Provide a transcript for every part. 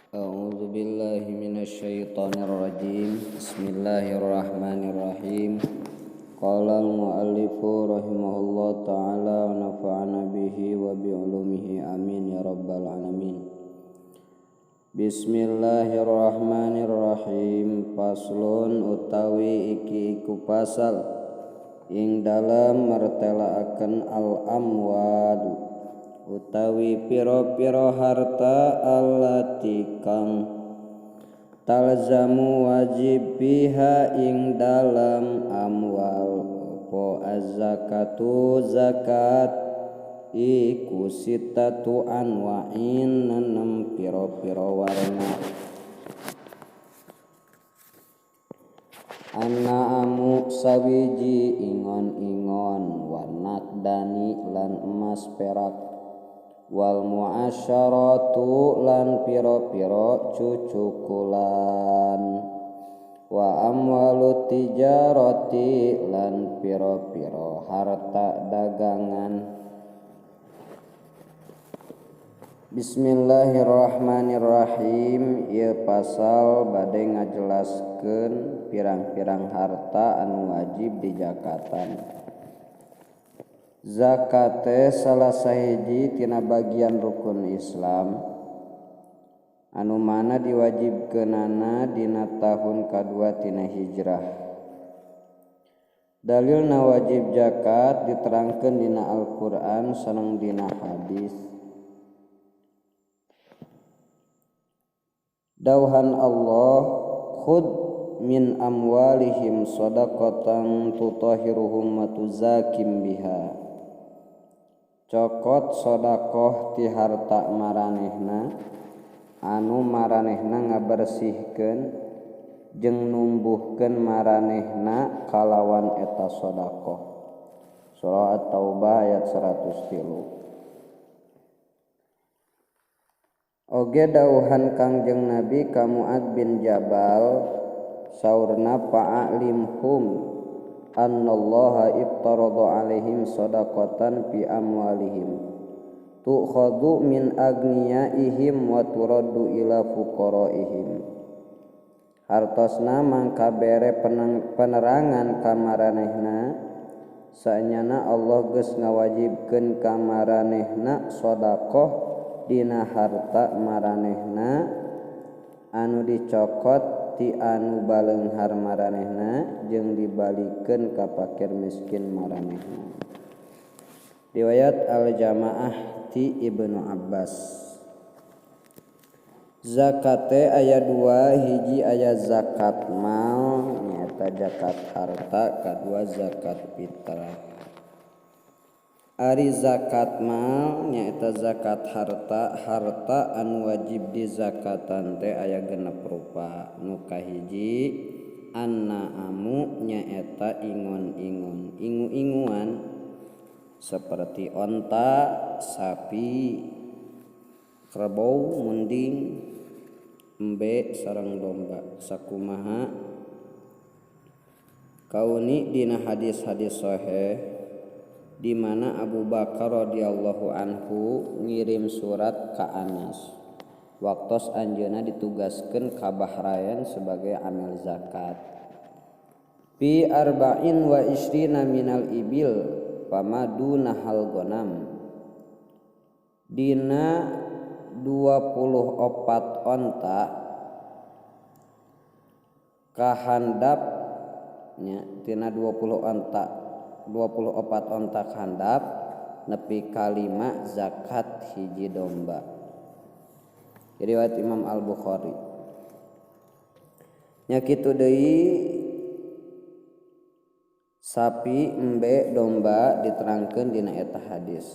A'udzu billahi minasyaitonir rajim. Bismillahirrahmanirrahim. Qala al-muallifu rahimahullah ta'ala wa nafa'ana bihi wa bi ulumihi amin ya rabbal alamin. Bismillahirrahmanirrahim. Faslun utawi iki iku pasal ing dalem mertelaaken al-amwadu utawi piro-piro harta allati kang talzamu wajib biha ing dalam amwal apa az-zakatu zakat iku sitatu anwa'in nenem piro-piro warna. An'amu sawiji ingon-ingon warnakdani lan emas perak wal muasyaratu lan piro-piro cucukulan wa amwalu tijarati lan piro-piro harta dagangan. Bismillahirrahmanirrahim. Ieu pasal bade ngajelaskeun pirang-pirang harta anu wajib dijakatan. Zakat teh salah sahiji tina bagian rukun Islam anu mana diwajibkeunana dina tahun kadua tina hijrah. Dalilna wajib zakat diterangkeun dina Al-Qur'an sareng dina hadis. Dauhan Allah, khud min amwalihim shadaqatan tutahhiruhum wa tuzakim biha. Cokot sodakoh ti harta maranehna anu maranehna ngabersihkeun jeung numbuhkeun maranehna kalawan eta sodakoh. Surah At-Taubah ayat 103. Oge dauhan Kangjeng Nabi ka Mu'ad bin Jabal saurna fa'alimhum annallaha iftarada alaihim shadaqatan fi amwalihim tu'khadhu min agniyaihim wa turaddu ila fuqaraihim. Hartosna mangka bere penerangan ka maranehna saenyana Allah geus ngawajibkeun ka maranehna sedekah dina harta maranehna anu dicokot ti anu baleunghar maranehna jeung dibalikeun ka fakir miskin maranehna. Riwayat Al-Jamaah ti Ibnu Abbas. Zakat teh aya dua, hiji aya zakat mal nyaeta zakat harta, kadua zakat fitrah. Ari zakat mal nyaeta zakat harta, harta anu wajib dizakatan teh aya genep rupa. Nu kahiji annaamu nyaeta ingon-ingon, ingu-inguan seperti onta, sapi, kerbau, munding, embe sareng domba. Sakumaha kauni dina hadis-hadis sahih di mana Abu Bakar radhiyallahu anhu ngirim surat ka Anas waktos anjeunna ditugaskeun ka Bahrain sebagai amil zakat. Fi arba'in wa isrina minal ibil pamadunahal gonam. Dina 24 onta kahandap nya tina 20 onta 24 onta handap nepi kalima zakat hiji domba. Riwayat Imam Al-Bukhari. Nya kitu deui sapi, embe, domba diterangkeun dina eta hadis.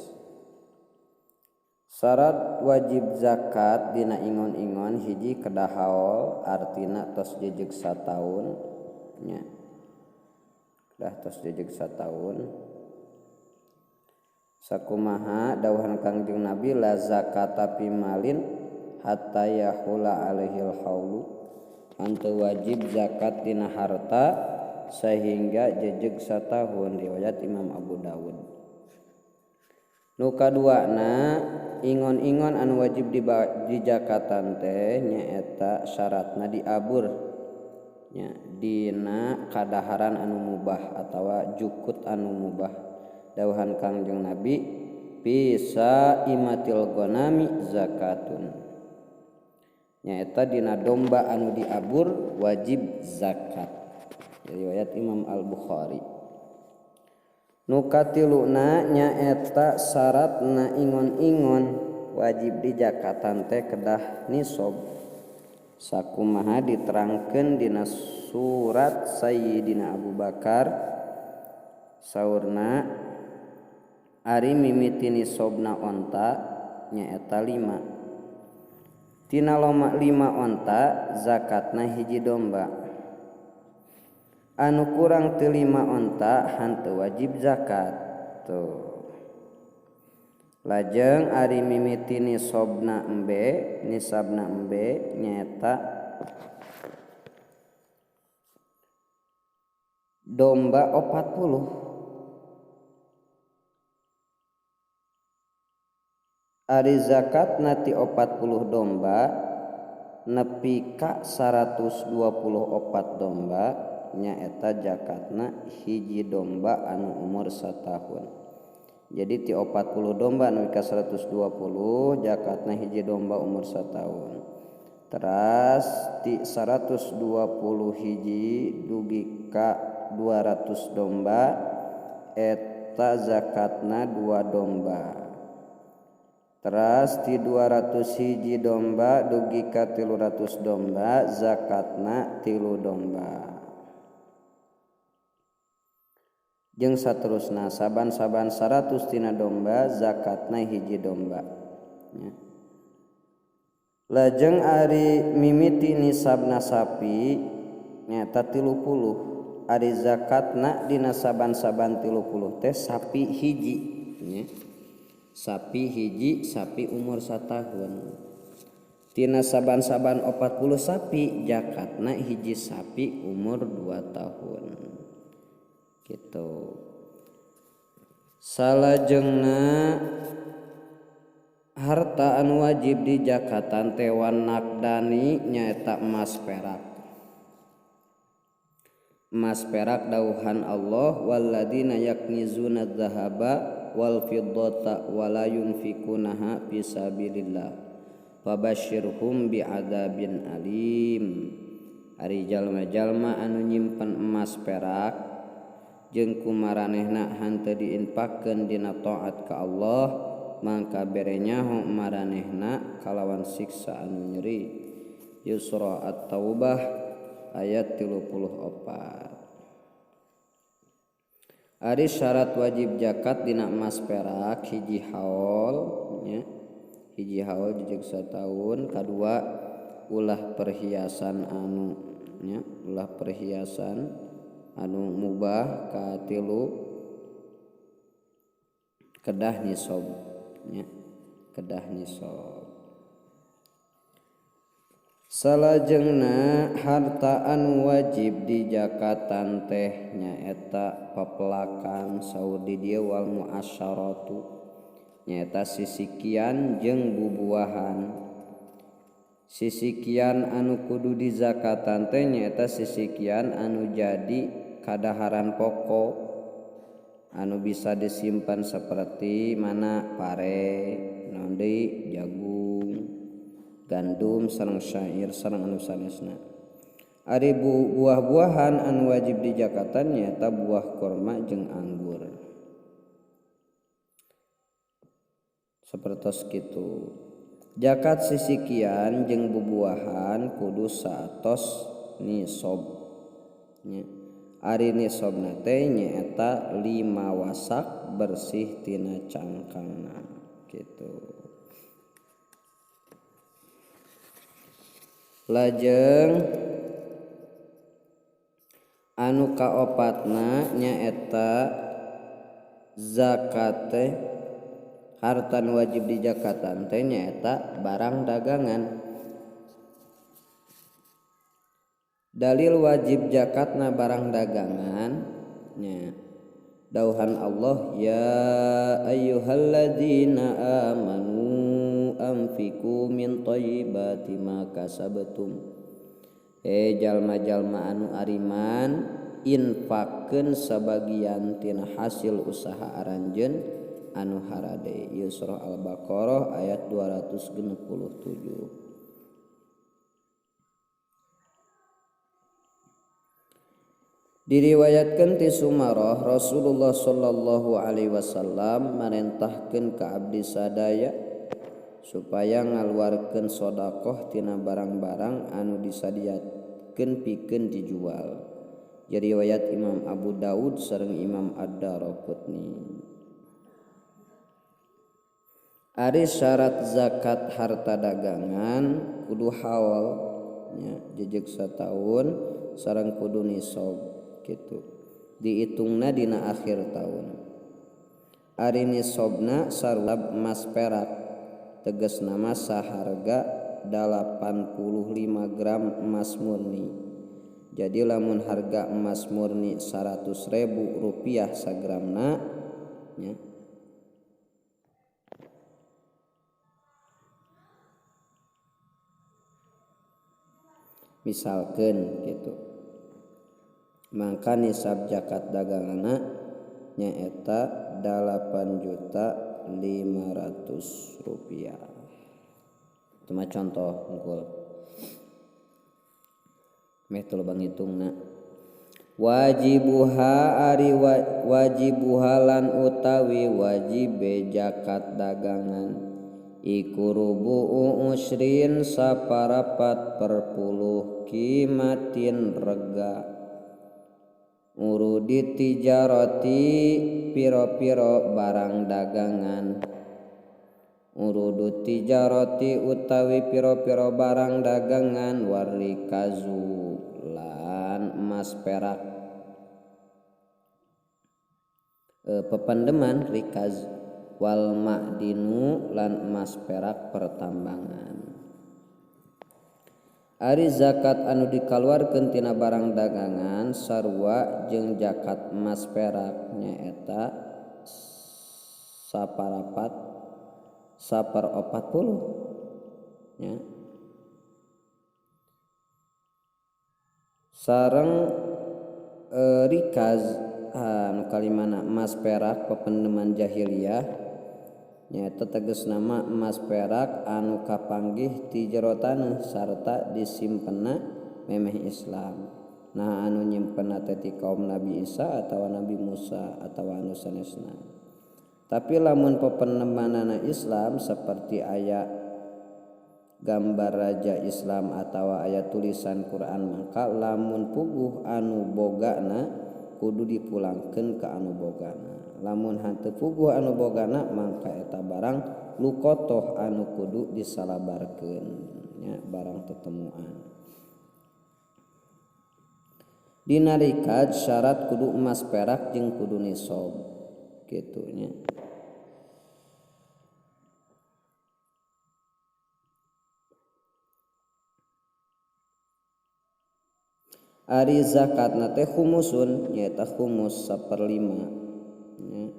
Syarat wajib zakat dina ingon-ingon hiji kedah haul artina tos jejeg sataun nya. Dah tos jejeg sataun. Sakumaha dawuhan Kangjeng Nabi la zakata fi malin hatta yahula alaihil haulu. Henteu wajib zakat dina harta sehingga jejeg satahun. Riwayat Imam Abu Dawud. Nu kaduana ingon-ingon anu wajib dijakatan teh nyaeta syaratna diabur nya dina kadaharan anu mubah atawa jukut anu mubah. Dawuhan Kangjeng Nabi bisa imatil ghanami zakatun, nyaeta dina domba anu diabur wajib zakat. Riwayat Imam Al-Bukhari. Nu katiluna nyaeta syaratna ingon-ingon wajib dijakatan teh kedah nisab. Sakumaha diterangkeun dina surat Sayyidina Abu Bakar saurna ari mimiti nisabna onta nyaeta 5. Tina loma 5 onta zakatna hiji domba. Anu kurang ti 5 onta hanteu wajib zakat. Tuh. Lajeng ari mimiti nisabna embe, nisabna embe nyaeta domba 40. Ari zakatna ti 40 domba nepi ka 124 domba nyaeta zakatna hiji domba anu umur satahun. Jadi ti 40 domba nepi ka 120 zakatna hiji domba umur satahun. Teras ti 120 hiji dugi ka 200 domba eta zakatna 2 domba. Teras ti 200 hiji domba dugi ka 300 domba zakatna 3 domba. Jeung saterusna saban-saban 100 tina domba zakatna hiji domba. Ya. Lajeng ari mimiti nisabna sapi nyaeta 30. Ari zakatna dina saban-saban 30 teh sapi hiji nya. Sapi hiji sapi umur satahun. Tina saban-saban 40 sapi zakatna hiji sapi umur 2 tahun. Gitu. Salajengna harta anu wajib dijakatan teh wanakdani nyaeta emas perak. Emas perak dauhan Allah walladzina yaknizuna dzahaba wal fiddata wala yunfikunaha fisabilillah fabasyirhum bi'adzabin alim. Ari jalma-jalma anu nyimpen emas perak jeung kumaranehna hanteu diinfakkeun dina taat ka Allah mangka bere nyaho maranehna kalawan siksa anu nyeri. Yusra At-Taubah ayat 34. Ari syarat wajib zakat dina emas perak hiji haul nya, hiji haul jejeg sataun. Kadua ulah perhiasan anu nya, ulah perhiasan anu mubah. Katilu kedah nisab nya, kedah nisab. Salajengna harta anu wajib dijakatan teh nyaeta pepelakan saur di dieu wal muasyaratu nyaeta sisikian jeung bubuahan. Sisikian anu kudu dizakatan teh nyaeta sisikian anu jadi kadaharan pokok anu bisa disimpan seperti mana pare, naon deui, jagung, gandum sareng syair sareng anu sanesna. Ari buah-buahan anu wajib dijakatan nyaeta buah korma jeung anggur. Sapertos kitu. Zakat sisikian jeung bubuahan kudu saatos nisab nya. Ari nisabna teh nyaeta 5 wasak bersih tina cangkangna kitu. Lajeng anu kaopatna nyaeta zakat teh harta nu wajib dijakatan teh nyaeta barang dagangan. Dalil wajib zakatna barang dagangan nya Dauhan Allah ya ayyuhalladzina amanu anfiqu min thayyibati ma kasabtum. Jalma-jalma anu ariman infakkeun sabagian tina hasil usaha aranjeun anu harade. Ieu surah Al-Baqarah ayat 267. Diriwayatkeun ti Sumarah Rasulullah sallallahu alaihi wasallam marentahkeun ka abdi sadaya supaya ngaluarkeun sedekah tina barang-barang anu disadiakeun pikeun dijual. Riwayat Imam Abu Daud sareng Imam Ad-Daraqutni. Ari syarat zakat harta dagangan kudu haul nya jejeg sataun sareng kudu nisab gitu. Diitungna dina akhir tahun. Ari nisabna sarua emas perak tegasna mah saharga 85 gram emas murni. Jadi lamun harga emas murni 100.000 rupiah sagramna nya. Misalkeun gitu. Maka nisab zakat daganganna nyaeta 8.500.000 rupiah. Itu mah contoh unggul. Meh teu loba ngitungna. Wajibuha ari wajibuha lan utawi wajibe zakat dagangan iku rubu'u usrin saparapat perpuluh kimatin rega urudi tijarati piro-piro barang dagangan urudu tijarati utawi piro-piro barang dagangan warikazu lan emas perak pependeman rikaz wal ma'dinu lan emas perak pertambangan. Ari zakat anu dikaluarkeun tina barang dagangan sarua jeung zakat emas perak nyaeta saparapat saper 40 nya. Sareng rikaz anu kalimana emas perak pependeman jahiliyah nyaeta tegas nama emas perak anu kapanggih ti jero taneuh sarta disimpenna memeh Islam. Nah anu nyimpenna teh ti kaum Nabi Isa atawa Nabi Musa atawa anu sanesna. Tapi lamun pependemanana Islam seperti aya gambar raja Islam atawa aya tulisan Quran maka lamun puguh anu bogana kudu dipulangkeun ka anu bogana. Lamun henteu puguh anu bogana mangka eta barang lukotoh anu kudu disalabarkeun nya barang tetemuan. Dina rikaz syarat kudu emas perak jeung kudu nisab kitu nya. Ari zakatna teh khumusun nyaeta khumus 1/5 nya.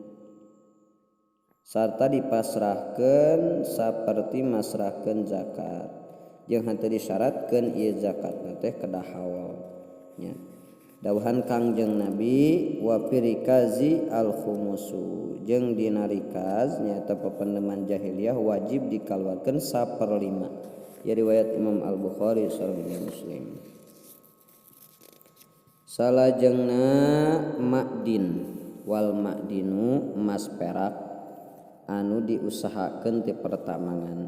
Sarta dipasrahkeun saperti masrahkeun zakat. Jeung henteu disyaratkeun ieu zakatna teh kedah haul nya. Dawuhan Kangjeng Nabi wa firikazi al khumusu jeung dina rikaz nyaeta pependeman jahiliyah wajib dikaluarkeun 1/5. Ya riwayat Imam Al-Bukhari sareng Muslim. Salajengna ma'din wal ma'dinu emas perak anu diusahakeun ti pertambangan.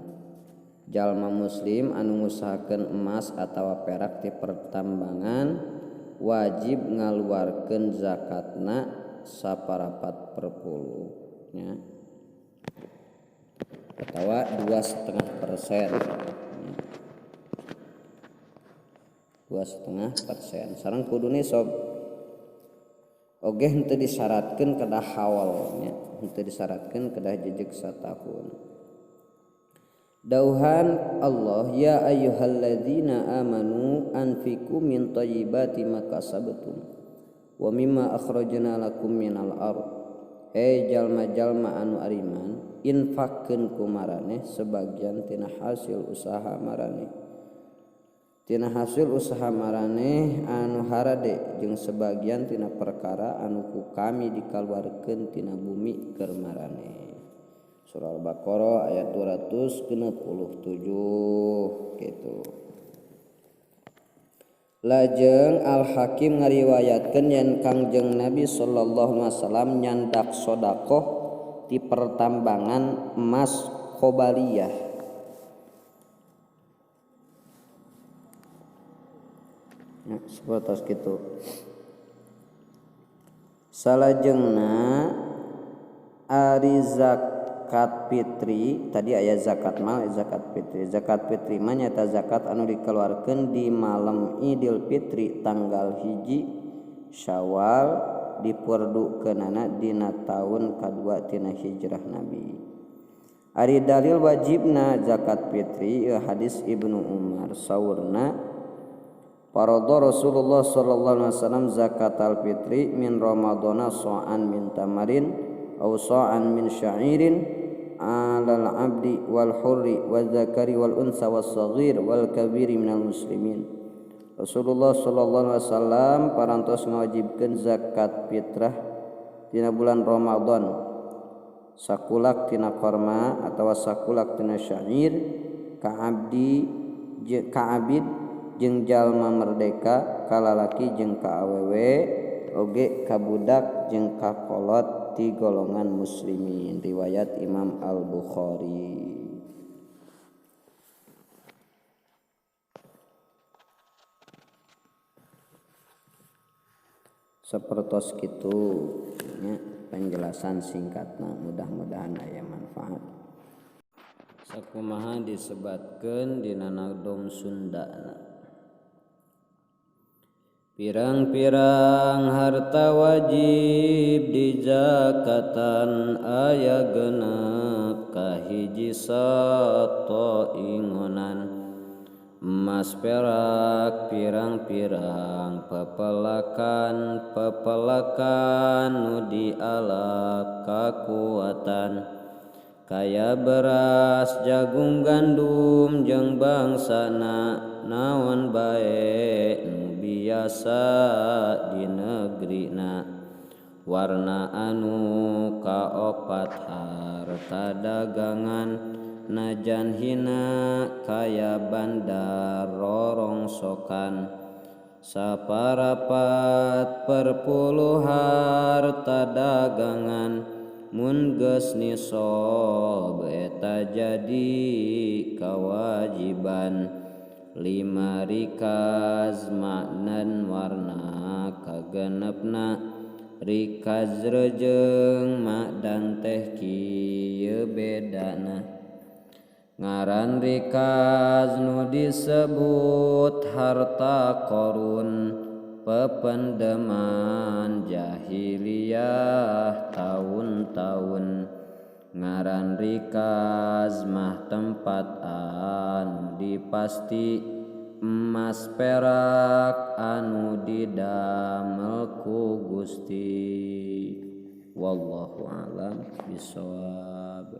Jalma muslim anu ngusahakeun emas atawa perak ti pertambangan wajib ngaluarkeun zakatna 1/4 nya atawa 2,5%. 2,5% sareng kudu nisab. Oge henteu disyaratkeun kedah haul nya, henteu disyaratkeun kedah jejeg satahun. Dauhan Allah ya ayyuhalladzina amanu anfiqu min thayyibati ma kasabtum wa mimma akhrajna lakum minal ard. Jalma-jalma anu ariman infakkeun ku maraneh sebagian tina hasil usaha maraneh tina hasil usaha maraneh anu harade jeung sebagian tina perkara anu ku kami dikaluarkeun tina bumi keur maraneh. Surah Al-Baqarah ayat 267 gitu. Lajeng Al-Hakim ngariwayatkeun yen Kangjeng Nabi sallallahu alaihi wasallam nyandak sedekah di pertambangan emas Qobaliyah. Ya, seperti gitu. Salajengna ari zakat fitri tadi aya zakat mal, zakat fitri. Zakat fitri mah nyaeta zakat anu dikeluarkeun di malam Idul Fitri tanggal 1 Syawal dipurdukeunana dina taun kadua tina hijrah Nabi. Ari dalil wajibna zakat fitri ieu hadis Ibnu Umar saurna farada Rasulullah sallallahu alaihi wasallam zakatal fitri min Ramadana sa'an min tamarin aw sa'an min sya'irin 'alal 'abdi wal hurri wal zakari wal unsa was saghir wal kabiri minal muslimin. Rasulullah sallallahu alaihi wasallam parantos ngawajibkeun zakat fitrah dina bulan Ramadan sakulak tina korma atawa sakulak tina syair ka abdi ka abid jeung jalma merdeka ka lalaki jeung ka awewe oge ka budak jeung ka kolot ti golongan muslimin. Riwayat Imam Al-Bukhari. Sapertos kitu nya penjelasan singkatna, mudah-mudahan aya manfaat. Sakumaha disebatkeun dina Nadom Sundana. Pirang-pirang harta wajib dijakatan aya genep kahiji sato ingonan emas perak pirang-pirang pepelakan pepelakan nu dialap kakuatan kaya beras jagung gandum jeung bangsana naon bae nu biasa di negrina warna anu kaopat harta dagangan najan hina kaya bandar rorongsokan saparapat perpuluh harta dagangan mun geus nisab eta jadi kawajiban lima rikaz maknan warna kagenepna rikaz rejeung makdan teh kieu bedana ngaran rikaz nu disebut harta korun pependeman jahiliyah taun-taun ngaran rikaz mah tempat anu dipasti emas perak anu didamel ku Gusti. Wallahu a'lam bishawab.